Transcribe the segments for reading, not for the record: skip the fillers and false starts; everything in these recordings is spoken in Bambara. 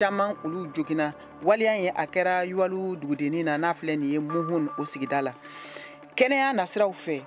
Caman olu joginna. Waleya ye a kɛra Yuwalu dugudennin na, n'a filɛ nin ye Muhun, o sigida la. Kɛnɛya nasiraw fɛ,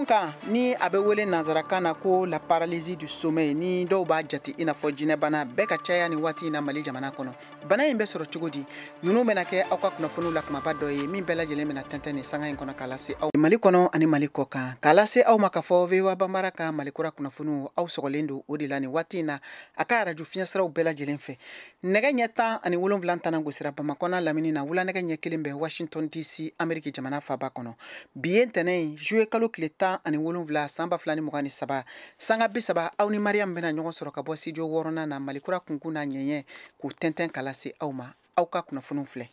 kan ni a bɛ wele nansarakan na ko la paralysie du sommeil, ni dɔw b'a jate i n'a fɔ jinɛbana, bɛɛ ka caya ni waati in na Mali jamana kɔnɔ. Bana in bɛ sɔrɔ cogo di? Ninnu bɛna kɛ aw ka kunnafoniw la kumaba dɔ ye min bɛɛ lajɛlen bɛna tɛntɛn nin sanga in kɔnɔ k'a lase aw Mali kɔnɔ ani Mali kɔ kan, k'a lase aw ma k'a fɔ VOA Banbara ka Mali kura kunnafoniw, aw sɔgɔlen don o de la nin waati in na a ka arajo fiɲɛsiraw bɛɛ lajɛlen fɛ. Nɛgɛ ɲɛ 17 tana gosira Bamakɔ n'a lamini na, wulanɛgɛ ɲɛ 1 bɛ Washington DC, Ameriki jamana faba kɔnɔ. Bi ye ntɛnɛn ye, juillet kalo tile 17 san 2023, sanga 30, aw ni Mariam bɛna ɲɔgɔn sɔrɔ ka bɔ studio 6nan na, Mali kura kunkun n'a ɲɛɲɛ k'u tɛntɛn k'a lase aw ma. Aw ka kunnafoniw filɛ.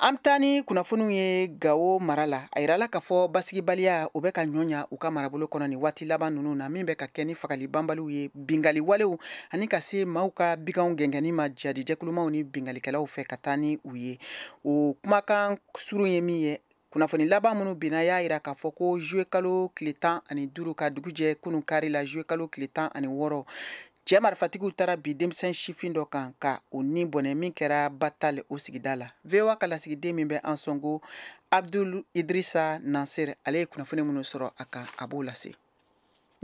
An bɛ taa ni kunnafoniw ye Gawo mara la. A yirala k'a fɔ basigibaliya o bɛ ka ɲɔ ɲa u ka marabolo kɔnɔ nin waati laban ninnu na, min bɛ ka kɛ ni fagali banbaliw ye, bingali walew ani ka se maaw ka biganw gɛngɛnni ma jadijɛkulumaw ni bingalikɛlaw fɛ ka taa ni u ye. O kumakan surun ye min ye, kunnafoni laban minnu binna y'a yira k'a fɔ ko juillet kalo tile 15 ka dugu jɛ kunun kari la, juillet kalo tile 16, cɛ marifatigiw taara bi denmisɛn sifin dɔ kan ka o ni bɔnɛ, min kɛra Batal, o sigida la. VOA ka lasigiden min bɛ an sɔngo, Abdul Idrissa Nasser, ale ye kunnafoni minnu sɔrɔ a kan, a b'o lase.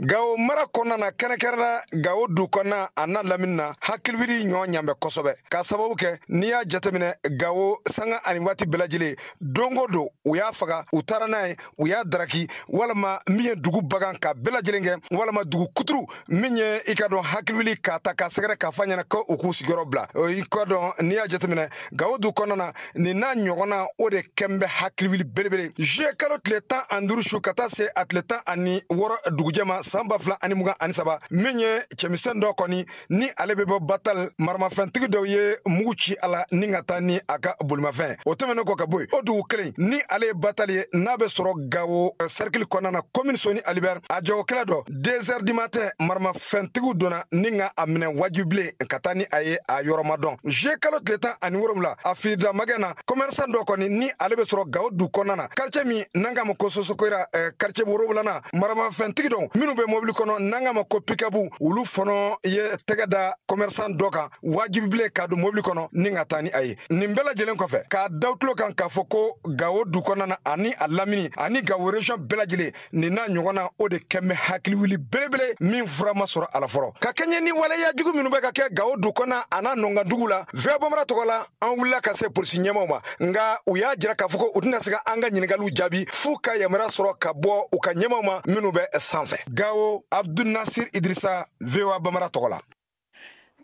Gawo mara kɔnɔna na, kɛrɛnkɛrɛnna Gawo du kɔnɔna a n'a lamini na, hakiliwuli ɲɔ ɲanbɛ kosɛbɛ, k'a sababu kɛ n'i y'a jateminɛ Gawo sanga ani waati bɛɛ lajɛlen, don o don u y'a faga, u taara n'a ye, u y'a daraki, walama min ye dugu bagan ka bɛɛ lajɛlen kɛ, walama dugu kuturu min ye i ka dɔn hakiliwuli k'a ta k'a sɛgɛrɛ k'a f'a ɲɛna ko u k'u sigiyɔrɔ bila. I ka dɔn n'i y'a jateminɛ Gawo du kɔnɔna na, nin n'a ɲɔgɔnna o de kɛn bɛ hakiliwuli belebele. Juillet kalo tile 15 su ka taa se a tile 16 dugujɛ ma san 2023, min ye cɛmisɛn dɔ kɔni ni ale bɛ bɔ Batal, maramafɛntigi dɔw ye mugu ci a la ni ka taa ni a ka bolimafɛn. O tɛmɛnen kɔ ka bɔ yen, o dugu kelen ni ale ye Batal ye, n'a bɛ sɔrɔ Gawo cercle kɔnɔna na, commune Soni Alibert, a jagokɛla dɔ, 2 heures du matin, maramafɛntigiw donna ni ka a minɛ wajibilen ka taa ni a ye a yɔrɔ ma dɔn. Juillet kalo tile 17, a firida magɛn na, commerçant dɔ kɔni ni ale bɛ sɔrɔ Gawo du kɔnɔna na, quartier min n'an k'a ma ko Sosokoyira, quartier 7nan, maramafɛntigi dɔw minnu bɛ mobili kɔnɔ n'an k'a ma ko pick-up, olu fana ye tɛgɛ da commerçant dɔ kan wajibi bilen k'a don mobili kɔnɔ ni ka taa ni a ye. Nin bɛɛ lajɛlen kɔfɛ, k'a da tulo kan k'a fɔ ko Gawo du kɔnɔna na ani a lamini ani Gawo région bɛɛ lajɛlen, nin n'a ɲɔgɔn na o de kɛn bɛ hakiliwuli belebele min fura ma sɔrɔ a la fɔlɔ. Ka kɛɲɛ ni waleya jugu minnu bɛ ka kɛ Gawo du kɔnɔna a n'a nɔnkandugu la, VOA Bambara tɔgɔ la, an wulila ka se polisi ɲɛmaw ma, nka u y'a jira k'a fɔ ko u tɛna se ka an ka ɲininkaliw jaabi f'u ka yamaruya sɔrɔ ka bɔ u ka ɲɛmaw ma minnu bɛ sanfɛ. Gawo, Abdul Nasir Idrissa, VOA Bambara tɔgɔ la.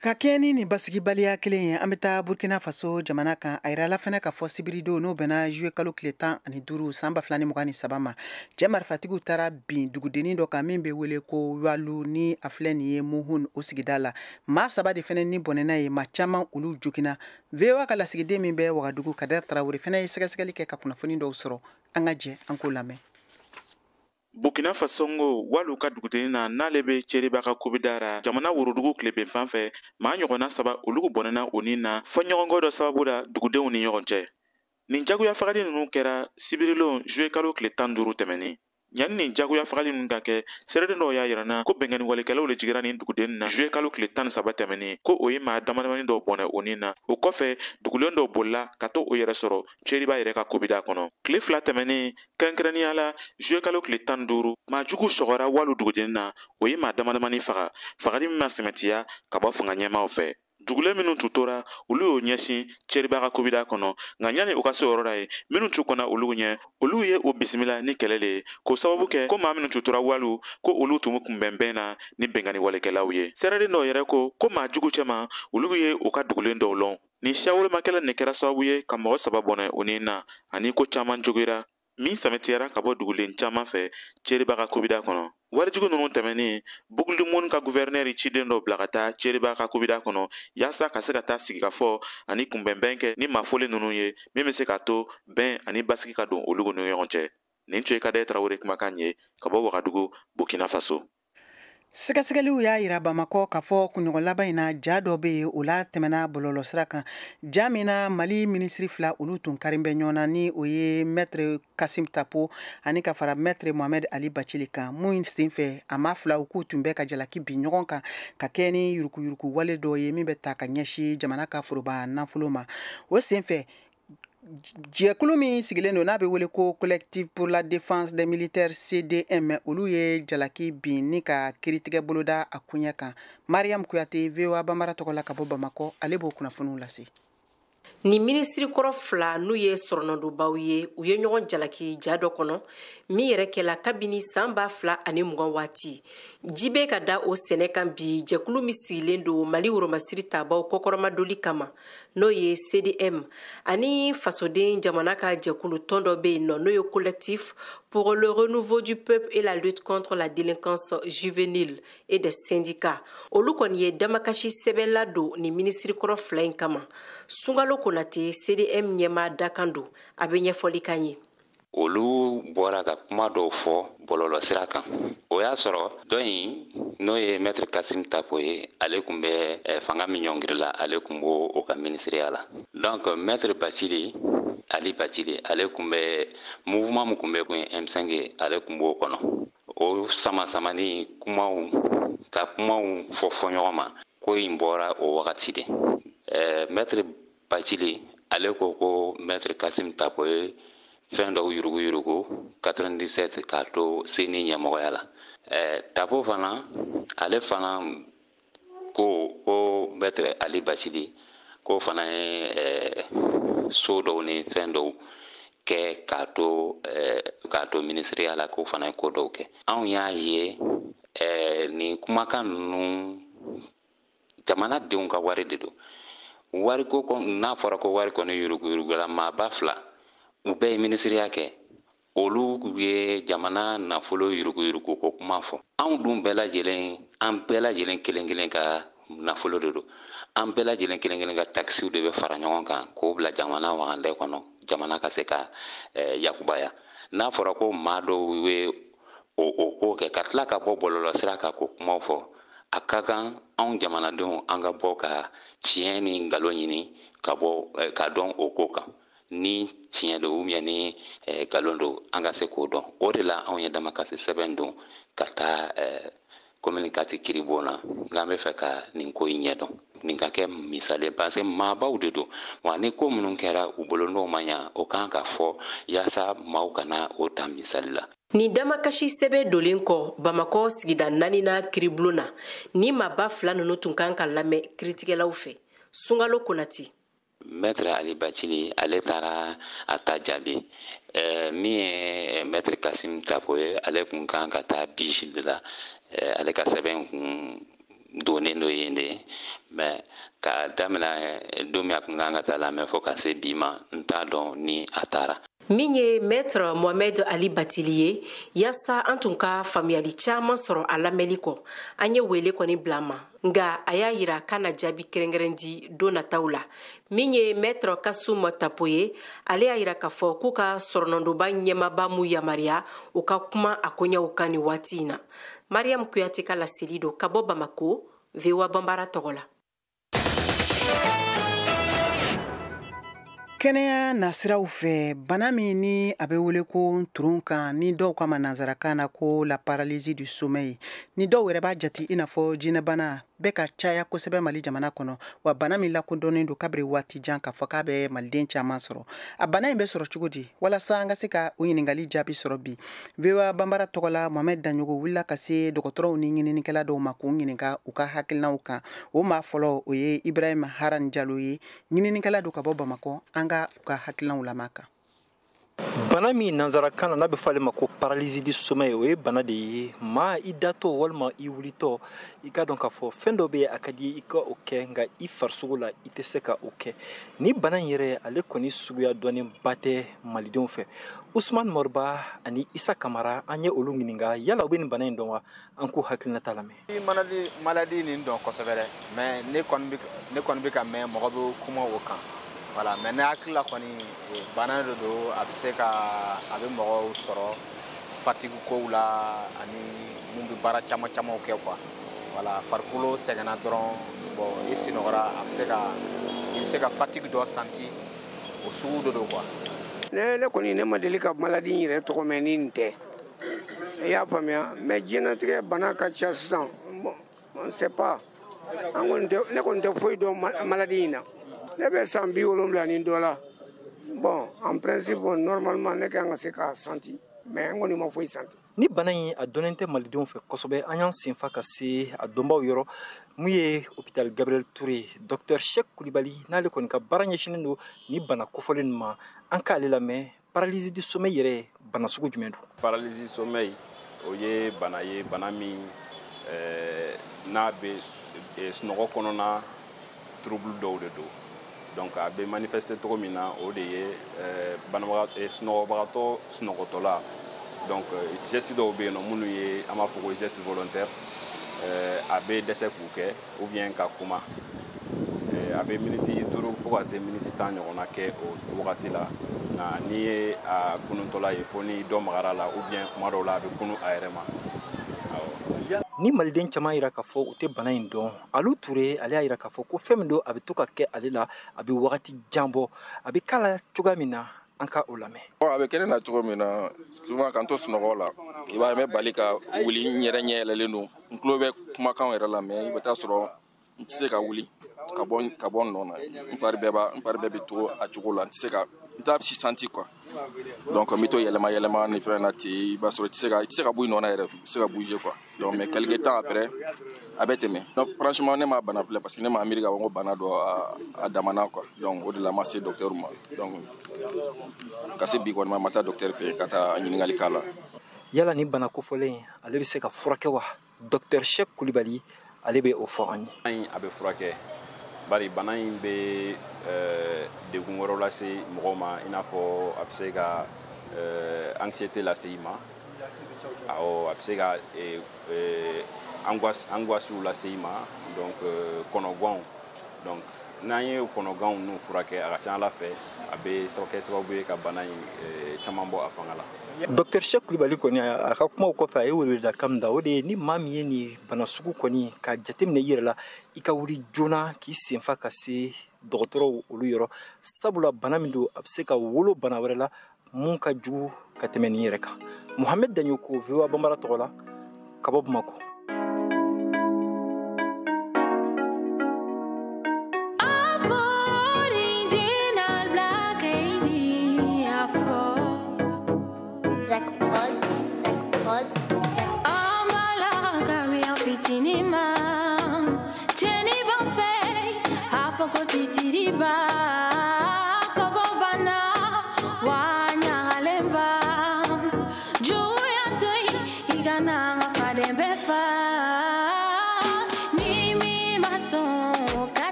Ka kɛɲɛ ni nin basigibaliya kelen ye, an bɛ taa Burkina Faso jamana kan. A yirala fɛnɛ k'a fɔ sibiridon, n'o bɛnna juillet kalo tile 15 san 2023 ma, cɛ marifatigiw taara bin dugudennin dɔ kan min bɛ wele ko Walu, ni a filɛ nin ye Muhun, o sigida la. Maa saba de fɛnɛ ni bɔnɛna ye, maa caman olu joginna. VOA ka lasigiden min bɛ Wagadugu, Kader Tarawele, fɛnɛ ye sɛgɛsɛgɛli kɛ ka kunnafoni dɔw sɔrɔ. An ka jɛ an k'o lamɛn. Burkina Faso ngo Walu ka dugudennin na, n'ale bɛ Ceriba ka kobida jamana worodugu tileben fan fɛ, maa ɲɔgɔnna saba olu bɔnɛna o ni na fɔ ɲɔgɔnkɔ dɔ sababu la dugudenw ni ɲɔgɔn cɛ. Nin jagoya fagali ninnu kɛra sibirilon, juillet kalo tile 15 tɛmɛnen. Yanni nin jagoya fagali ninnu ka kɛ, seereden dɔw y'a yira na ko bɛnkanni walekɛlaw le jigira nin duguden na juillet kalo tile 13 tɛmɛnen, ko o ye maa damadamani dɔw bɔnɛ o ni na. O kɔfɛ, dugulen dɔw bolila ka to o yɛrɛ sɔrɔ Ceriba yɛrɛ ka kobida kɔnɔ. Tile 2 tɛmɛnen, kɛrɛnkɛrɛnnenya la juillet kalo tile 15, maa jugu sɔgɔra Walu duguden na, o ye maa damadamani faga, fagali min ma sɛmɛtiya ka bɔ fanga ɲɛmaw fɛ. Dugulen minnu tun tora, olu y'o ɲɛsin Ceriba ka kobida kɔnɔ, nka ɲani u ka se o yɔrɔ la ye, minnu tun kɔnna olu ɲɛ, olu ye o bisimila ni kɛlɛ le ye, k'o sababu kɛ ko maa minnu tun tora Walu, ko olu tun kunbɛnbɛn na ni bɛnkanni walekɛlaw ye. Seereden dɔw yɛrɛ ko ko maa jugu cɛma, olu ye u ka dugulen dɔw lɔn. Nin siya wolomakɛlɛ nin kɛra sababu ye ka mɔgɔ saba bɔnɛ o ni na, ani ko caman jogira min sɛmɛtiyara ka bɔ dugulen caman fɛ Ceriba ka kobida kɔnɔ. Warijugu ninnu tɛmɛnen, Boucle ka guvɛrinɛri ciden dɔ bila ka taa Ceriba ka kobida kɔnɔ yaasa ka se ka taa sigikafɔ ani kunbɛnbɛn kɛ ni maafɔlen ninnu ye, min bɛ se k'a to bɛn ani basigi ka don olu ni ɲɔgɔn cɛ. Nin tun ye Kadɛ Tarawele kumakan ye ka bɔ Wagadugu, Burkina Faso. Sɛgɛsɛgɛliw y'a yira Bamakɔ k'a fɔ kunɲɔgɔn laban in na, ja dɔ bɛ yen, o la tɛmɛna bɔlɔlɔsira kan, ja min na Mali minisiri fila, olu tun karin bɛ ɲɔgɔn na, ni o ye Maître Kassoum Tapo ani ka fara Maître Mohamed Ali Bathily kan. Mun senfɛ, a ma filaw k'u tun bɛ ka jalaki bin ɲɔgɔn kan ka kɛ ni yuruguyurugu wale dɔ ye min bɛ ta ka ɲɛsin jamana ka foroba nafolo ma. O senfɛ, jɛkulu min sigilen don, n'a bɛ wele ko Collectif pour la défense des militaires, CDM, olu ye jalaki bin ni ka kiiritigɛ boloda a koɲɛ kan. Mariam Kuyate, VOA Banbara tɔgɔ la ka bɔ Bamakɔ, ale b'o kunnafoniw lase. Ni minisiri kɔrɔ fila, n'u ye sɔrɔnɔdonbaw ye, u ye ɲɔgɔn jalaki ja dɔ kɔnɔ min yɛrɛ kɛla kabini san 2020 waati. Ji bɛ ka da o sɛnɛ kan bi. Jɛkulu min sigilen don Mali woromasiri tabaw kɔkɔrɔmadoli kama, n'o ye CDM, ani fasoden jamana ka jɛkulu tɔn dɔ bɛ yen nɔ, n'o ye Collectif pour le renouveau du peuple et la lutte contre la délinquance juvénile et des syndicats, olu kɔni ye damakasi sɛbɛn ladon ni minisiri kɔrɔ fila in kama. Sunkalo Konate, CDM ɲɛmaa dakan don, a bɛ ɲɛfɔli kan ye. Olu bɔra ka kuma dɔw fɔ bɔlɔlɔsira kan. O y'a sɔrɔ dɔ in, n'o ye Maître Kassoum Tapo ye, ale kun bɛ fanga min ɲɔngiri la, ale kun b'o o ka minisiriya la. Donc Maître Bathily, Ali Bathily, ale kun bɛ mouvement min kun bɛ kun ye M5, ale kun b'o kɔnɔ. O sama samani kumaw ka kumaw fɔ fɔ ɲɔgɔn ma, ko in bɔra o wagati de. Maître Bathily, ale ko ko Maître Kassoum Tapo ye fɛn dɔw yuruguyurugu 97 k'a to CENI ɲɛmɔgɔya la. Tapo fana, ale fana ko ko Maître Ali Bathily k'o fana ye so dɔw ni fɛn dɔw kɛ k'a to minisiriya la, k'o fana ye ko dɔw kɛ. Anw y'a ye nin kumakan ninnu, jamana denw ka wari de don. Wariko n'a fɔra ko wari kɔni yuruguyurugula, maaba fila, u bɛɛ ye minisiriya kɛ, olu ye jamana nafolo yuruguyurugu ko kuma fɔ. Anw dun bɛɛ lajɛlen, an bɛɛ lajɛlen kelen kelen ka nafolo de don. An bɛɛ lajɛlen kelen kelen ka takisiw de bɛ fara ɲɔgɔn kan k'o bila jamana wagandɛ kɔnɔ, jamana ka se ka yakubaya. N'a fɔra ko maa dɔw ye o ko kɛ ka tila ka bɔ bɔlɔlɔsira kan k'o kumaw fɔ, a ka kan anw jamanadenw, an ka bɔ ka tiɲɛ ni nkalon ɲini ka bɔ ka dɔn o ko kan, ni tiɲɛ don ou bien ni nkalon don, an ka se k'o dɔn. O de la anw ye damakasi sɛbɛn don ka taa commune 4 kiribon na, n'an bɛ fɛ ka nin ko in ɲɛdɔn, nin ka kɛ misali, parce que maabaw de don wa. Ni ko minnu kɛra u bolo, n'o ma ɲa, o kan ka fɔ yaasa maaw kana o ta misali la. Nin damakasi sɛbɛn dolen kɔ Bamakɔ sigida naanina kiribulon na, ni maaba fila ninnu tun kan ka lamɛn kiritigɛlaw fɛ. Sunkalo Konati. Maître Ali Bathily, ale taara a ta jaabi. Min ye Maître Kassoum Tapo ye, ale kun kan ka taa BIJ de la. Ale ka sɛbɛn kun donnen dɔ yen de, mais ka daminɛ don min a kun kan ka taa lamɛn fo ka se bi ma, n t'a dɔn ni a taara. Min ye Maître Mohamed Ali Bathily ye, yaasa an tun ka faamuyali caaman sɔrɔ a lamɛnli kɔ, an ye wele kɔni bila a ma, nga a y'a yira k'a na jaabi kɛrɛnkɛrɛn di don nataw la. Min ye Maître Kassoum Tapo ye, ale y'a yira k'a fɔ k'u ka sɔrɔnɔdonba ɲɛmaba m'u yamaruya u ka kuma a koɲɛw kan nin waati in na. Mariam Kuyate ka laseli don ka bɔ Bamako, VOA Banbara tɔgɔ la. Kɛnɛya nasiraw fɛ, bana min ni a bɛ wele ko nturun kan, ni dɔw kama nansarakan na ko la paralysie du sommeil, ni dɔw yɛrɛ b'a jate i n'a fɔ jinɛbana, bɛ ka caya kosɛbɛ Mali jamana kɔnɔ. Wa bana min lakodɔnnen don kabiri waati jan k'a fɔ k'a bɛ maliden caman sɔrɔ, a bana in bɛ sɔrɔ cogo di? Walasa an ka se ka o ɲininkali jaabi sɔrɔ bi, VOA Banbara tɔgɔ la, Mohamed Daɲogo wulila ka se dɔgɔtɔrɔw ni ɲininikɛla dɔw ma k'u ɲininka u ka hakilinaw kan. O maa fɔlɔ, o ye Ibrahima Haran Jalo ye, ɲininikɛla don ka bɔ Bamakɔ. An ka u ka hakilinaw lamɛn kan. Bana min nanzarakan na n'a bɛ fɔ ale ma ko paralysie du sommeil, o ye bana de ye, maa i datɔ walima i wulitɔ, i ka dɔn k'a fɔ fɛn dɔ bɛ yen, a ka di i ka o kɛ, nka i farisogo la i tɛ se ka o kɛ. Ni bana in yɛrɛ, ale kɔni suguya dɔnnen ba tɛ malidenw fɛ. Usman Moriba ani Isa Kamara, an ye olu ɲininka yala u bɛ nin bana in dɔn wa. An k'u hakilinata lamɛn. Maladie nin dɔn kosɛbɛ dɛ, mais ne kɔni bɛ ka mɛn mɔgɔ bɛ kuma o kan, voilà. Mais ne hakili la kɔni, bana de don, a bɛ se ka a bɛ mɔgɔw sɔrɔ. fatigue kow la ani mun bɛ baara caman camanw kɛ quoi. Voilà, farikolo sɛgɛnna dɔrɔn, bon, i sunɔgɔra, a bɛ se ka i bɛ se ka fatigue dɔ santi, o sugu dɔ don quoi. Ne kɔni ne ma deli ka maladie in yɛrɛ tɔgɔ mɛn ni nin tɛ, i y'a faamuya. Mais diɲɛlatigɛ bana ka ca sisan, bon, on sait pas. An kɔni tɛ, ne kɔni tɛ foyi dɔn maladie in na. Ne bɛ san 70 ni dɔ la. Bon, en principe, normalement ne kan ka se k'a santi, mais n kɔni ma foyi santi. Ni bana in a dɔnnen tɛ malidenw fɛ kosɛbɛ, an y'an senfa ka se a dɔnbaw yɔrɔ mun ye hôpital Gabriel Touré, docteur Cheikh Kulibali, n'ale kɔni ka baara ɲɛsinnen don ni bana kofɔlen nin ma. An k'ale lamɛn. Paralysie du sommeil yɛrɛ, bana sugu jumɛn don? Paralysie sommeil, o ye bana ye, bana min n'a bɛ sunɔgɔ kɔnɔna trouble dɔw de don. Donc a bɛ manifester cogo min na, o de ye banabagatɔ sunɔgɔbagatɔ sunɔgɔtɔla, donc geste dɔw bɛ yen nɔ minnu ye an b'a fɔ ko geste volontaire, a bɛ dɛsɛ k'u kɛ ou bien ka kuma. A bɛ miniti 5 fo ka se miniti 10 ɲɔgɔnna kɛ o wagati la. Nka n'i ye a kununtɔla ye, fo ni dɔ magara la ou bien kuma dɔw la a bɛ kunu a yɛrɛ ma. Ni maliden caman yira k'a fɔ u tɛ bana in dɔn, Alu Ture ale y'a yira k'a fɔ ko fɛn min don, a bɛ to ka kɛ ale la, a bɛ wagati jan bɔ. A bɛ k'a la cogoya min na, an ka o lamɛn. A bɛ kɛ ne na cogo min na, souvent k'an to sunɔgɔ la, i b'a ye n bɛ bali ka wuli, n yɛrɛ ɲɛ yɛlɛlen don, n tulo bɛ kumakanw yɛrɛ la, mais i bɛ taa sɔrɔ n tɛ se ka wuli ka bɔ n nɔ na. N fari bɛɛ bɛ to a cogo la, n tɛ se ka n t'a si santi quoi. Donc n bɛ to yɛlɛma yɛlɛma ni fɛn na ten, i b'a sɔrɔ i tɛ se ka bɔ i nɔ na yɛrɛ, i tɛ se ka bouger quoi. Donc mais quelque temps après a bɛ tɛmɛ. Donc franchement ne ma bana filɛ, parce que ne ma miiri k'a fɔ ko bana dɔ a damana quoi. Donc o de la n ma se docteur ma. Donc ka se bi kɔni ma, ma taa docteur fɛ yen ka taa ɲininkali k'a la. Yala ni bana kofɔlen ale bɛ se ka furakɛ wa? Docteur Cheikh Kulibali ale bɛ o fɔ an ye. A bɛ furakɛ, bari bana in bɛ degun wɛrɛw lase mɔgɔw ma, i n'a fɔ a bɛ se ka anxiété lase i ma, awɔ, a bɛ se ka angoisse lase i ma, donc kɔnɔganw. Donc n'an ye kɔnɔganw ninnu furakɛ, a ka ca Ala fɛ a bɛ kɛ sababu ye ka bana in caman bɔ a fanga la. Docteur Cheikh Kulibali kɔni a ka kumaw kɔfɛ, a ye weleweledakan min da, o de ye ni maa min ye nin bana sugu kɔni ka jateminɛ i yɛrɛ la, i ka wuli joona k'i senfa ka se dɔgɔtɔrɔw olu yɔrɔ, sabula bana min don, a bɛ se ka wolo bana wɛrɛ la mun ka jugu ka tɛmɛ nin yɛrɛ kan. Mohamed Dagnoko, VOA Bambara tɔgɔ la, ka bɔ Bamakɔ.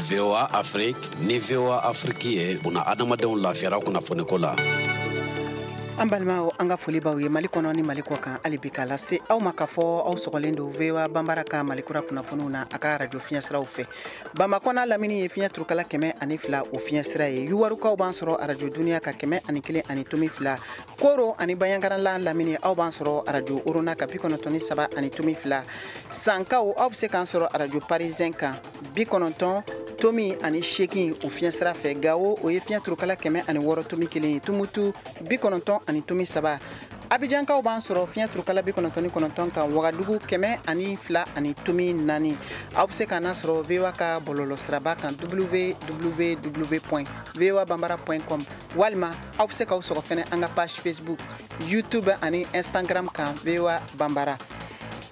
VOA Afrique ni VOA Afrique ye buna adamadenw lafiyara kunnafoniko la. An balimaw, an ka foli b'aw ye Mali kɔnɔ ni Mali kɔ kan. Hali bi k'a lase aw ma k'a fɔ aw sɔgɔlen don VOA Banbara ka Malikura kunnafoniw na a ka radio fiɲɛsiraw fɛ. Bamakɔ n'a lamini ye fiɲɛ turukala 102 o fiɲɛsira ye. Yuwarukaw b'an sɔrɔ radio Duniya ka 101.2. Koro ani Bayangarala lamini, aw b'an sɔrɔ radio Orona ka 93.2. Sankaw, aw bɛ se k'an sɔrɔ radio Parisien kan 90.8 o fiɲɛsira fɛ. Gawo, o ye fiɲɛ turukala 106.1 ye. Tumutu 90.3. Abidjankaw b'an sɔrɔ fiɲɛ turukala 99 kan. Wagadugu 102.4. Aw bɛ se k'an sɔrɔ VOA ka bɔlɔlɔsiraba kan www.voabambara.com, walima aw bɛ se k'aw sɔrɔ fɛnɛ an ka page Facebook, YouTube ani Instagram kan VOA Bambara.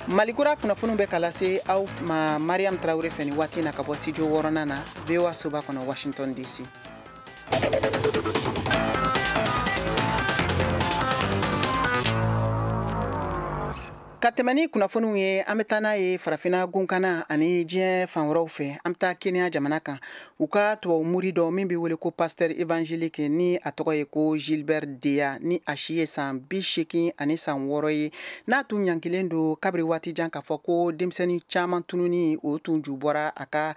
Malikura kunnafoniw bɛ ka lase aw ma Mariam Traoré fɛ nin waati na ka bɔ studio 6nan na VOA soba kɔnɔ Washington DC. Ka tɛmɛ ni kunnafoniw ye, an bɛ taa n'a ye farafinna gunkana ani diɲɛ fan wɛrɛw fɛ. An bɛ taa Kenya jamana kan, u ka tubabu muri dɔ min bɛ wele ko pasteur évangélique ni a tɔgɔ ye ko Gilbert Deya, ni a si ye san 86 ye, n'a tun ɲangilen don kabiri waati jan k'a fɔ ko denmisɛnnin caman tununi o tun ju bɔra a ka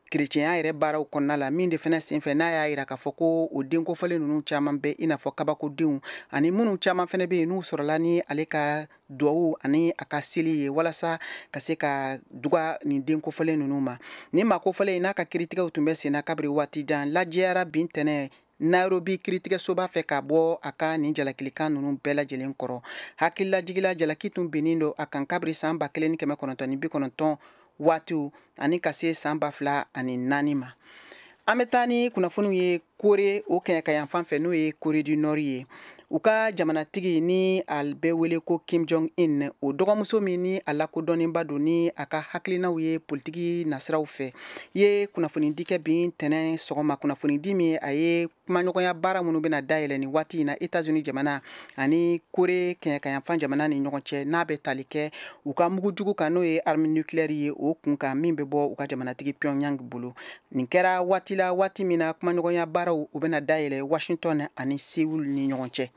kerecɛnya yɛrɛ baaraw kɔnɔna la, min de fana senfɛ n'a y'a yira k'a fɔ ko o den kofɔlen ninnu caman bɛ i n'a fɔ kabakodenw ani minnu caman fana bɛ yen n'u sɔrɔla ni ale ka duwawu ani a ka seli ye walasa ka se ka duga nin den kofɔlen ninnu ma. Nin maa kofɔlen n'a ka kiiritigɛw tun bɛ senna kabiri waati jan, lajɛyara bin tɛnɛ Nairobi kiiritigɛsoba fɛ ka bɔ a ka nin jalakilikan ninnu bɛɛ lajɛlen kɔrɔ. Hakililajigila jalaki tun binnen don a kan kabiri san 1990 waatiw ani ka se san 2004 ma. An bɛ taa ni kunnafoniw ye Kore o kɛɲɛka fan fɛ, n'o ye Corée du Nord ye. U ka jamanatigi ni a bɛ wele ko Kim Jong-un, o dɔgɔmuso min ni a lakodɔnnenba don ni a ka hakilinaw ye politiki nasiraw fɛ, ye kunnafonidi kɛ bin tɛnɛn sɔgɔma. Kunnafonidi min a ye kumaɲɔgɔnya baara minnu bɛna dayɛlɛ nin waati in na États-Unis jamana ani Corée kɛɲɛkayanfan jamana ni ɲɔgɔn cɛ, n'a bɛ tali kɛ u ka mugujugu kan n'o ye arme nucléaire ye o kun kan min bɛ bɔ u ka jamanatigi Pyongyang bolo. Nin kɛra waati la waati min na kumaɲɔgɔnya baaraw u bɛna dayɛlɛ Washington ani Séoul ni ɲɔgɔn cɛ.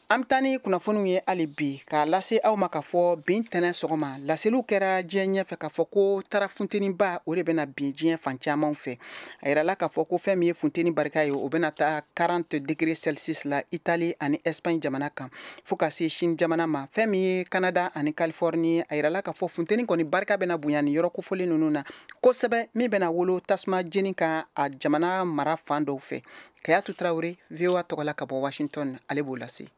An bɛ taa ni kunnafoniw ye hali bi k'a lase aw ma k'a fɔ bin tɛnɛn sɔgɔma laseliw kɛra diɲɛ ɲɛfɛ k'a fɔ ko tara funteniba o de bɛna bin diɲɛ fan caman fɛ. A yirala k'a fɔ ko fɛn min ye funteni barika ye o bɛna taa 40 degrés Celsius la Italie ani Espagne jamana kan fo ka se Chine jamana ma. Fɛn min ye Canada ani Californie, a yirala k'a fɔ funteni kɔni barika bɛna bonya nin yɔrɔ kofɔlen ninnu na kosɛbɛ, min bɛna wolo tasuma jeni kan a jamana mara fan dɔw fɛ. Kayatu Traoré, VOA tɔgɔ la ka bɔ Washington, ale b'o lase.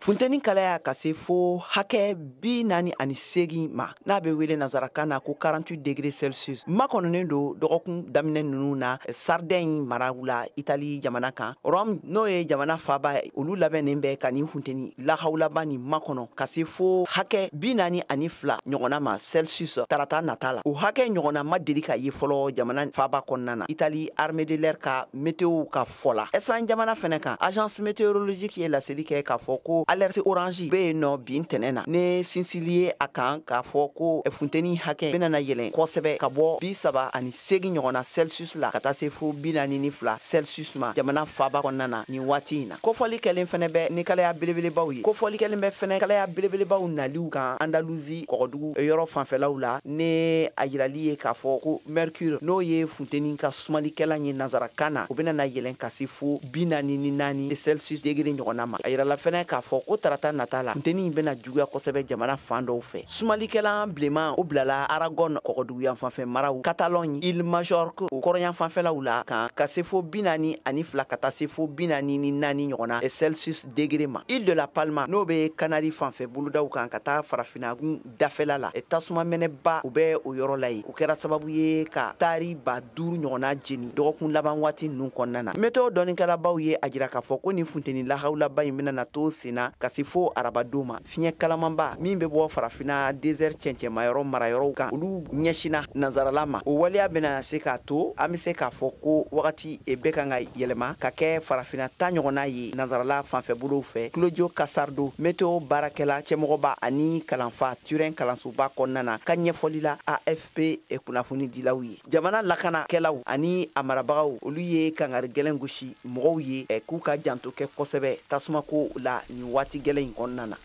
Funteni kalaya ka se fo hakɛ 48 ma, n'a bɛ wele nansarakan na ko 48 degrés Celsius, makɔnɔnen don dɔgɔkun daminɛ ninnu na Sardaigne maraw la Itali jamana kan. Rome n'o ye jamana faaba ye, olu labɛnnen bɛ ka nin funteni lahawulaba nin makɔnɔ ka se fo hakɛ 42 ɲɔgɔnna ma Celsius tarata nata la. O hakɛ ɲɔgɔnna ma deli ka ye fɔlɔ jamana faaba kɔnɔna na, Itali armée de l'air ka météo ka fɔ la. Espagne jamana fɛnɛ kan, agence météorologique ye laseli kɛ k'a fɔ ko alerte orange bɛ yen nɔ bin tɛnɛn na, ne sinsili ye a kan k'a fɔ ko funteni hakɛ bɛna na yɛlɛn kosɛbɛ ka bɔ 38 ɲɔgɔnna Celsius la ka taa se fo 42 Celsius ma jamana faaba kɔnɔna na nin waati in na. Kofɔli kɛlen fɛnɛ bɛ ni kalaya belebelebaw ye. Kofɔli kɛlen bɛ fɛnɛ kalaya belebelebaw naliw kan Andalusi kɔgɔdugu yɔrɔ fanfɛlaw la, ne a yirali ye k'a fɔ ko mercure n'o ye funteni ka sumalikɛlan ye nansarakan na, o bɛna na yɛlɛn ka se fo 44 Celsius degré ɲɔgɔnna ma. A yirala fɛnɛ k'a fɔ ko tarata nata la funteni bɛna juguya kosɛbɛ jamana fan dɔw fɛ. Sumalikɛlan bilenman o bilala Aragon kɔgɔduguyan fanfɛ maraw, Catalogne, Île Majorque o kɔrɔyan fanfɛlaw la kan ka se fo 42 ka taa se fo 44 ɲɔgɔnna Celsius degré ma. Île de la Palma n'o bɛ Canary fanfɛ bolodaw kan ka taa farafinnagun dafɛla la, tasuma mɛnɛba o bɛ o yɔrɔ la yen. O kɛra sababu ye ka taari 5000 ɲɔgɔnna jeni dɔgɔkun laban waati ninnu kɔnɔna na. Météo dɔnnikɛlabaw ye a jira k'a fɔ ko nin funteni lahawulaba in bɛna na to sen na ka se fo arabadon ma. Fiɲɛ kalamanba min bɛ bɔ farafinna désert cɛncɛnmayɔrɔ marayɔrɔw kan, olu ɲɛsinna nansarala ma. O waleya bɛna se k'a to an bɛ se k'a fɔ ko wagati bɛɛ kan ka yɛlɛma ka kɛ farafinna ta ɲɔgɔnna ye nansarala fanfɛbolow fɛ. Claudio Casardo, météo baarakɛla cɛmɔgɔba ani kalanfa Turin kalansoba kɔnɔna na, ka ɲɛfɔli la AFP kunnafonidilaw ye. Jamana lakanakɛlaw ani a marabagaw, olu ye kangari gɛlɛn gosi mɔgɔw ye k'u ka janto kɛ kosɛbɛ tasumako la nin waati gɛlɛn in kɔnɔna na.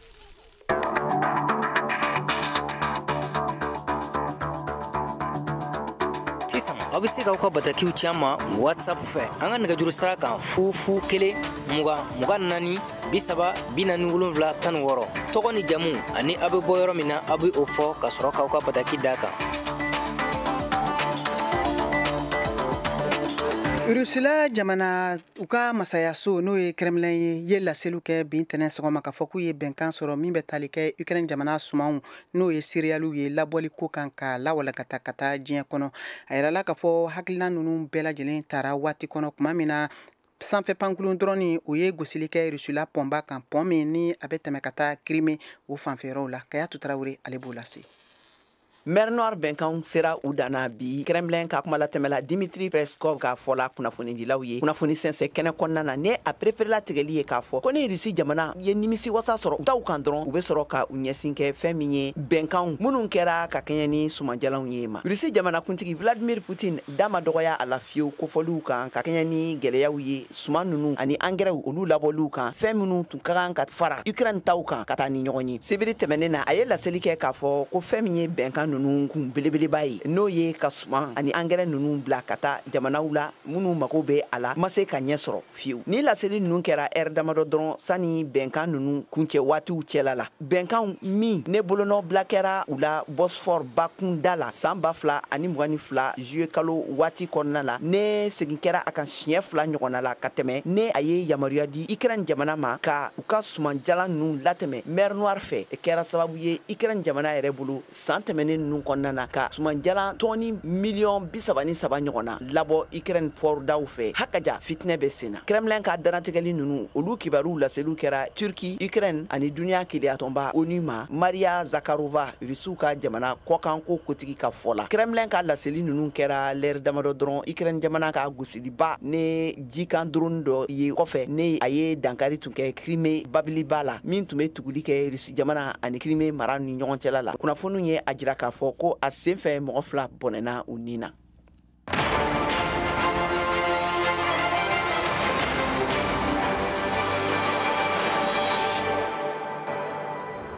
Sisan aw bɛ se k'aw ka batakiw ci an ma WhatsApp fɛ an ka nɛgɛjuru sira kan 0 0 1 20 24 30 47 16. Tɔgɔ ni jamu ani aw bɛ bɔ yɔrɔ min na, aw bɛ o fɔ ka sɔrɔ k'aw ka bataki d'a kan. Rusila jamana u ka masayaso n'o ye Kremlin ye laseliw kɛ bin tɛnɛn sɔgɔma k'a fɔ k'u ye bɛnkan sɔrɔ min bɛ tali kɛ Ukraine jamana sumanw n'o ye céréales ye labɔli ko kan ka lawalakata ka taa diɲɛ kɔnɔ. A yirala k'a fɔ hakilina ninnu bɛɛ lajɛlen tara waati kɔnɔ tuma min na Sanfɛ pankurun dɔrɔn o ye gosili kɛ Rusila pɔnba kan, pɔn min ni a bɛ tɛmɛ ka taa Crimée o fanfɛyɔrɔw la. Kayatu Tarawele ale b'o lase. Mer Noire bɛnkanw sera u danna bi. Kremlin ka kuma latɛmɛla Dimitri Peskov k'a fɔ la kunnafonidilaw ye kunnafoni sɛnsɛn kɛnɛ kɔnɔna na, ne a préféré tigɛli ye k'a fɔ ko ni Rusi jamana ye nimisi wasa sɔrɔ u taw kan dɔrɔn, u bɛ sɔrɔ ka u ɲɛsin kɛ fɛn min ye bɛnkanw minnu kɛra ka kɛɲɛ ni sumanjalanw ye ma. Rusi jamanakuntigi Vladimir Putin da ma dɔgɔya a la fiyewu kofɔliw kan ka kɛɲɛ ni gɛlɛyaw ye suman ninnu ani angɛrɛw olu labɔliw kan, fɛn minnu tun ka kan ka fara Ukraine taw kan ka taa ni ɲɔgɔn ye. Sibiri tɛmɛnen na, a ye laseli kɛ k'a fɔ ko fɛn min ye bɛnkan ninnu kun belebeleba ye, n'o ye ka suman ani angɛrɛ ninnu bila ka taa jamanaw la minnu mago bɛ a la, ma se ka ɲɛ sɔrɔ fiyewu. Ni laseli ninnu kɛra ɛri damadɔ dɔrɔn sani bɛnkan ninnu kuncɛ waatiw cɛla la. Bɛnkan min ne bolonɔ bila kɛra u la Bosphore bakunda la san 2022 juillet kalo waati kɔnɔna la, ne segin kɛra a kan siɲɛ 2 ɲɔgɔnna la ka tɛmɛ, ne a ye yamaruya di Ukraine jamana ma ka u ka sumanjalan ninnu latɛmɛ Mer Noire fɛ. Kɛra sababu ye Ukraine jamana yɛrɛ bolo san tɛmɛnen ninnu kɔnɔna na ka sumanjalan tɔni miliyɔn 33 ɲɔgɔn na labɔ Ukraine port daw fɛ. Hakaja fitinɛ bɛ sen na. Kremlin ka dannatigɛli ninnu olu kibaruw laseliw kɛra Turki, Ukraine ani duniya keleyatɔnba ONU ma. Maria Zakharova, Rusiw ka jamana kɔkanko kotigi ka fɔ la, Kremlin ka laseli ninnu kɛra lɛri damadɔ dɔrɔn Ukraine jamana ka gosiliba ne jikan drone dɔ ye kɔfɛ, ne a ye dankari tun kɛ Crimée babiliba la min tun bɛ tuguli kɛ Rusi jamana ani Crimée mara ni ɲɔgɔn cɛla la. Kunnafoniw ye a jira k'a fɔ ko a senfɛ mɔgɔ 2 bɔnɛna u ni na.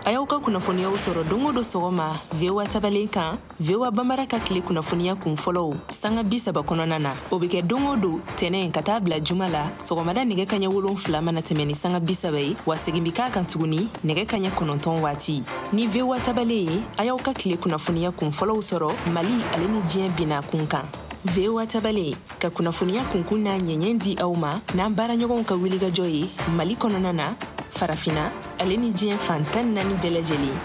A y'aw ka kunnafoniyaw sɔrɔ don o don sɔgɔma VOA tabalen kan, VOA Bambara ka tile kunnafoniya kun fɔlɔw sanga 30 kɔnɔna na. O bɛ kɛ don o don tɛnɛn ka taa bila juma la sɔgɔmada nɛgɛ kaɲɛ 7 mana tɛmɛ ni sanga 30 ye, wa segin bɛ k'a kan tuguni nɛgɛ kaɲɛ 9 waati. Ni VOA tabalen ye, a y'aw ka tile kunnafoniya kun fɔlɔw sɔrɔ Mali ale ni diɲɛ binna kun kan. VOA tabalen ka kunnafoniya kunkun n'a ɲɛɲɛ di aw ma n'an baaraɲɔgɔnw ka wulikajɔ ye Mali kɔnɔna na, Farafina ale ni diɲɛ fan 14 bɛɛ lajɛlen.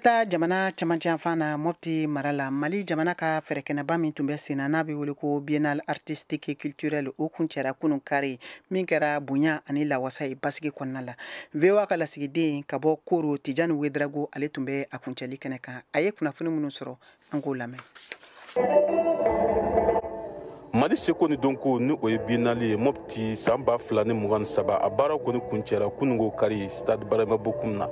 Taa jamana camancɛ na Mopti mara la, Mali jamana ka fɛɛrɛkɛnɛba min tun bɛ sen na n'a bɛ wele ko Biennale artistique et culturelle, o kuncɛra kunun kari min kɛra bonya ani lawasa ye basigi kɔnɔna la. VOA ka lasigiden ka bɔ Koro, Tijani Wedrago, ale tun bɛ a kuncɛli kɛnɛ kan. A ye kunnafoni minnu sɔrɔ, an k'o lamɛn. Mali seko ni dɔnko ni o ye Biennale ye Mopti san 2023, a baaraw kɔni kuncɛra kununko kari stade Barama Bokum na.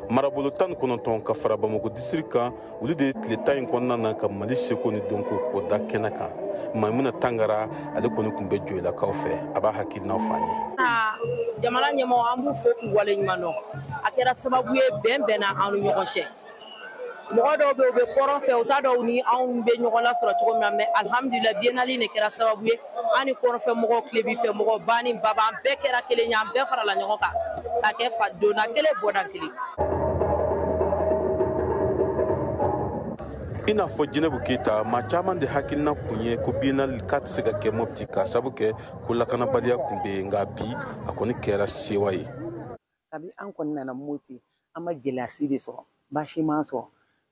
Marabolo 19 ka fara Bamako district kan, olu de ye tile 10 in kɔnɔna na ka Mali seko ni dɔnko k'o da kɛnɛ kan. Maimuna Tangara ale kɔni tun bɛ Joyilakaw fɛ, a b'a hakilinaw fɔ an ye. Jamana ɲɛmɔgɔ, an b'u fo k'u waleɲuman dɔn. A kɛra sababu ye bɛn bɛnna an ni ɲɔgɔn cɛ. Mɔgɔ dɔw bɛ yen, u bɛ kɔrɔn fɛ, u t'a dɔn ni anw bɛ ɲɔgɔn lasɔrɔ cogo min na, mais alhamdulilayi Biennale de kɛra sababu ye an ni kɔrɔnfɛ mɔgɔw, tilebin fɛ mɔgɔw, ba ni baba, an bɛɛ kɛra kelen ye, an bɛɛ farala ɲɔgɔn kan ka kɛ fa donna kelen bɔda kelen. I n'a fɔ Jinɛbu Keyita, maa caman de hakilina kun ye ko Biennale k'a tɛ se ka kɛ Mopti k'a sabu kɛ ko lakanabaliya kun bɛ yen, nka bi a kɔni kɛra sewa ye. Kabi an kɔni nana Mopti, an ma gɛlɛya si de sɔrɔ, baasi m'an sɔrɔ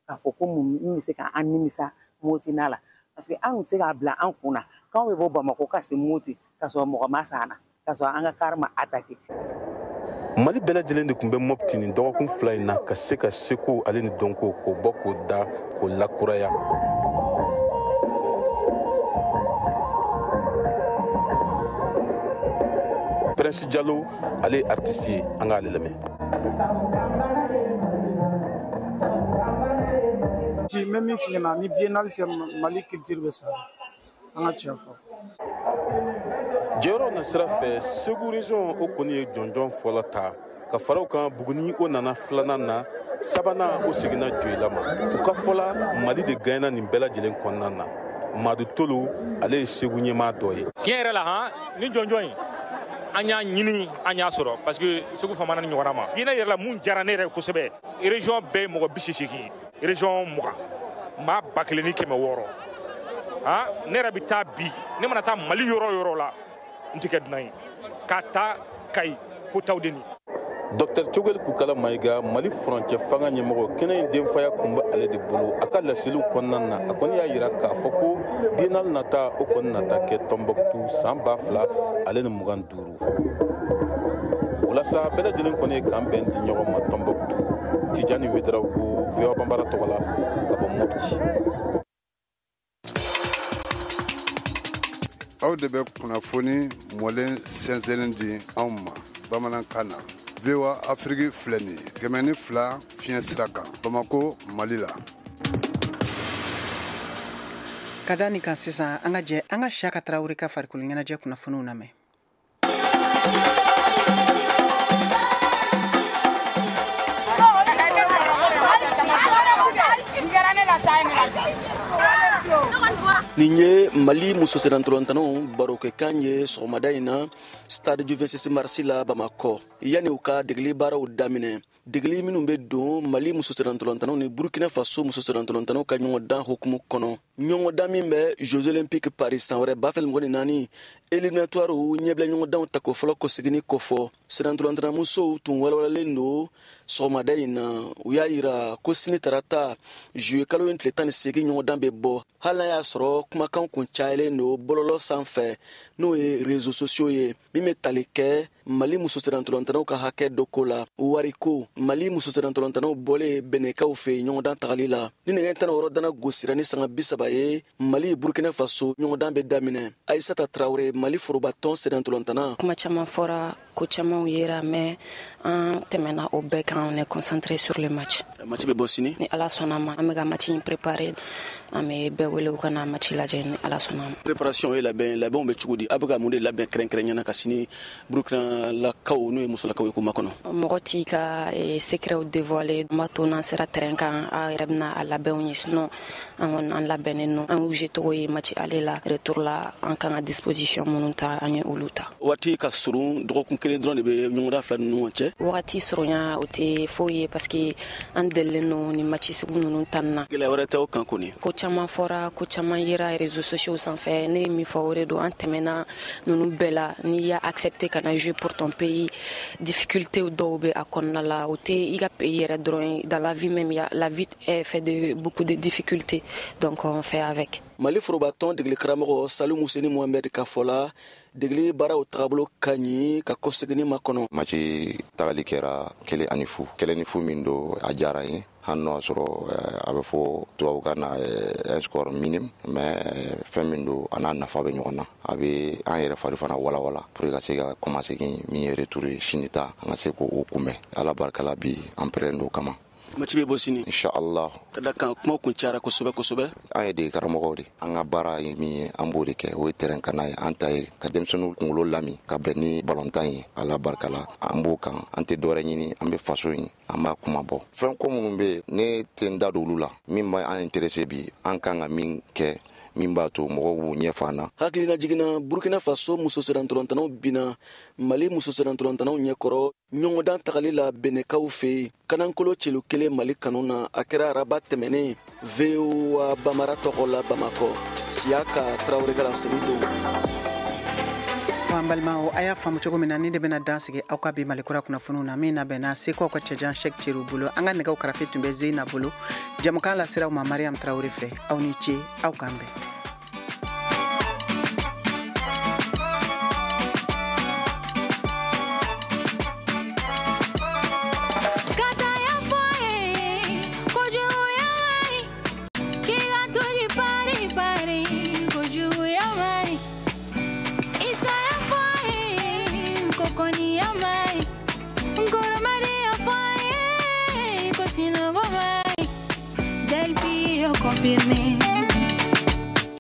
k'a fɔ ko mun bɛ se k'an nimisa Mopti n'a la, parce que an tɛ se k'a bila an kun na k'anw bɛ bɔ Bamakɔ ka se Mopti k'a sɔrɔ mɔgɔ ma sa an na, k'a sɔrɔ an ka kari ma attaqué. Mali bɛɛ lajɛlen de tun bɛ Mopti nin dɔgɔkun 2 in na ka se ka seko ale ni dɔnko k'o bɔ k'o da k'o lakuraya. Prince Jalo ale ye artiste ye, an k'ale lamɛn. Bi n bɛ min f'i ɲɛna, ni Biennale tɛ Mali culture bɛ sa, an ka tiɲɛ fɔ. Jɔyɔrɔ na sira fɛ, Segu région o kɔni ye jɔnjɔn fɔlɔ ta ka fara o kan. Buguni o nana filanan na, sabanan o seginna Joyila ma. U ka fɔla Mali de gagna nin bɛɛ lajɛlen kɔnɔna na. Madu Tolo ale ye Segu ɲɛmaa dɔ ye. Tiɲɛ yɛrɛ la, han, ni jɔnjɔn in an y'a ɲini, an y'a sɔrɔ, parce que Segu famana ni ɲɔgɔnna ma. Biennale yɛrɛ la, mun diyara ne yɛrɛ kosɛbɛ, région bɛɛ ye mɔgɔ 80, région 20, maa 1600. Han, ne yɛrɛ bɛ taa bi, ne mana taa Mali yɔrɔ o yɔrɔ la, n tɛ kɛ dunan ye, k'a ta Kayi fo Tawudeni. Dr Choguel Kokalla Maïga, Mali furancɛ fanga ɲɛmɔgɔ, kɛnɛ in denfaya kun bɛ ale de bolo. A ka laseliw kɔnɔna na, a kɔni y'a yira k'a fɔ ko biennale nata, o kɔni nata kɛ Tombouctou san 2025. O la sa, bɛɛ lajɛlen kɔni ye k'an bɛn di ɲɔgɔn ma Tombouctou. Tijani Ouédraogo, VOA Bambara tɔgɔ la, ka bɔ Mopti. Aw de bɛ kunnafoni mɔlen sɛnsɛnnen di anw ma bamanankan na. VOA Afrique filɛ nin ye 102 fiɲɛ sira kan, Bamako, Mali la. Ka da nin kan sisan, an ka jɛ an ka Siyaka Tarawele ka farikolo ɲɛnajɛ kunnafoniw lamɛn. Nin ye Mali muso sennantolatannaw barokɛkan ye sɔgɔmada in na stade du 26 mars la Bamakɔ, yanni u ka degeli baaraw daminɛ, degeli minnu bɛ don Mali muso sennantolatannaw ni Burkina Faso muso sennantolatannaw ka ɲɔgɔndan hukumu kɔnɔ, ɲɔgɔndan min bɛ Jeux olympiques Paris san wɛrɛ 2024 éliminatoire ɲɛbila ɲɔgɔndanw tako fɔlɔ kɔseginni kɔfɔ. Sennantolatannamusow tun walawalalen don sɔgɔmada in na. U y'a yira ko sini tarata juillet kalo in tile 18 ɲɔgɔndan bɛ bɔ, hali n'a y'a sɔrɔ kumakan kun cayalen don bɔlɔlɔ sanfɛ, n'o ye réseaux sociaux ye, min bɛ tali kɛ Mali muso sennantolatannaw ka hakɛ dɔ ko la, wariko. Mali muso sennantolatannaw bɔlen Bɛnɛkaw fɛ ɲɔgɔndan tagali la, ni nɛgɛ 16 dana gosira ni sanga 30 ye, Mali Burkina Faso ɲɔgɔndan bɛ daminɛ. Aïssata Traoré, Mali forobatɔn sennantolatanna. Kuma caman fɔra, ko camanw yera, mais an tɛmɛna o bɛɛ kan, on est concentré sur le match. Match bɛ bɔ sini. Ni Ala sɔnna ma, an bɛ ka match in préparer, an bɛ bɛɛ wele u ka na match lajɛ ni Ala sɔnna ma. Préparation ye labɛn, labɛnw bɛ cogo di? A bɛ ka mun de labɛn kɛrɛnkɛrɛnnenya ka sini Burkina lakaw, n'o ye musolakaw ye, k'u makɔnɔ? Mɔgɔ t'i ka secret dévoiler. N b'a to n'an sera terrain kan, aw yɛrɛ bɛna a labɛnw ye. Sinon an kɔni, an labɛnnen don. An y'u jouer cogo ye match aller la, retour la, an kan ka disposition minnu ta, an ye olu ta. Waati ka surun, dɔgɔkun kelen dɔrɔn de bɛ ɲɔgɔndan fila ni ɲɔgɔn cɛ. Wagati surunya, o tɛ foyi ye, parce que an delilen don ni match sugu ninnu tan na. Gɛlɛya wɛrɛ tɛ o kan kɔni? Ko caman fɔra, ko caman yera réseaux sociaux sanfɛ. Ne ye min fɔ, o de don. An tɛmɛna ninnu bɛɛ la. N'i y'a accepté ka na jouer pour ton pays, difficulté dɔw bɛ a kɔnɔna la. O tɛ i ka pays yɛrɛ dɔrɔn ye, dans la vie même, la vie est faite de beaucoup de difficultés, donc on fait avec. Mali forobatɔn degeli karamɔgɔ Salu Museni Mohamed ka fɔ la, degeli baaraw tagabolo ka ɲi ka kɔseginni makɔnɔ. Match tagali kɛra 1-0, 1-0 min don, a diyara n ye, hali n'o y'a sɔrɔ a bɛ fɔ tubabukan na un score minime, mais fɛn min don, a n'a nafa bɛ ɲɔgɔn na. A bɛ an yɛrɛ fari fana walawala pour que ka se ka kɔmasegin min ye retour ye sini ta, an ka se k'o kunbɛn. Ala barika la, bi an pɛrɛlen don o kama. Match bɛ bɔ sini. Inshallah. Ka da kan kuma kun cayara kosɛbɛ kosɛbɛ. An ye dege karamɔgɔw de, an ka baara ye min ye, an b'o de kɛ, o ye terrain kan n'a ye. An ta ye ka denmisɛnninw kunkolo lami ka bɛn ni balontan ye. Ala barika la, an b'o kan. An tɛ dɔwɛrɛ ɲini, an bɛ faso in, an b'a kuma bɔ. Fɛn ko minnu bɛ yen, ne tɛ n da don olu la. Min b'an intéressé bi, an kan ka min kɛ, min b'a to mɔgɔw b'u ɲɛ an na. Hakilina jiginna, Burkina Faso muso sennantolatannaw binna Mali muso sennantolatannaw ɲɛkɔrɔ ɲɔgɔndan tagali la Bɛnɛkaw fɛ yen, kanankolo celu kelen Mali kanu na. A kɛra araba tɛmɛnen. VOA Bamara tɔgɔ la, Bamakɔ, Siyaka Tarawele ka laseli don. An balimaw, a y'a faamu cogo min na, ni de bɛna dan sigi aw ka bi Malikura kunnafoniw na, min labɛnna Seko ka cɛjan Sɛk Ceriw bolo. An ka nɛgɛw karafe tun bɛ Zeyina bolo. Jamukan laseraw ma Mariam Tarawele fɛ. Aw ni ce, aw k'an bɛn. Confirmé.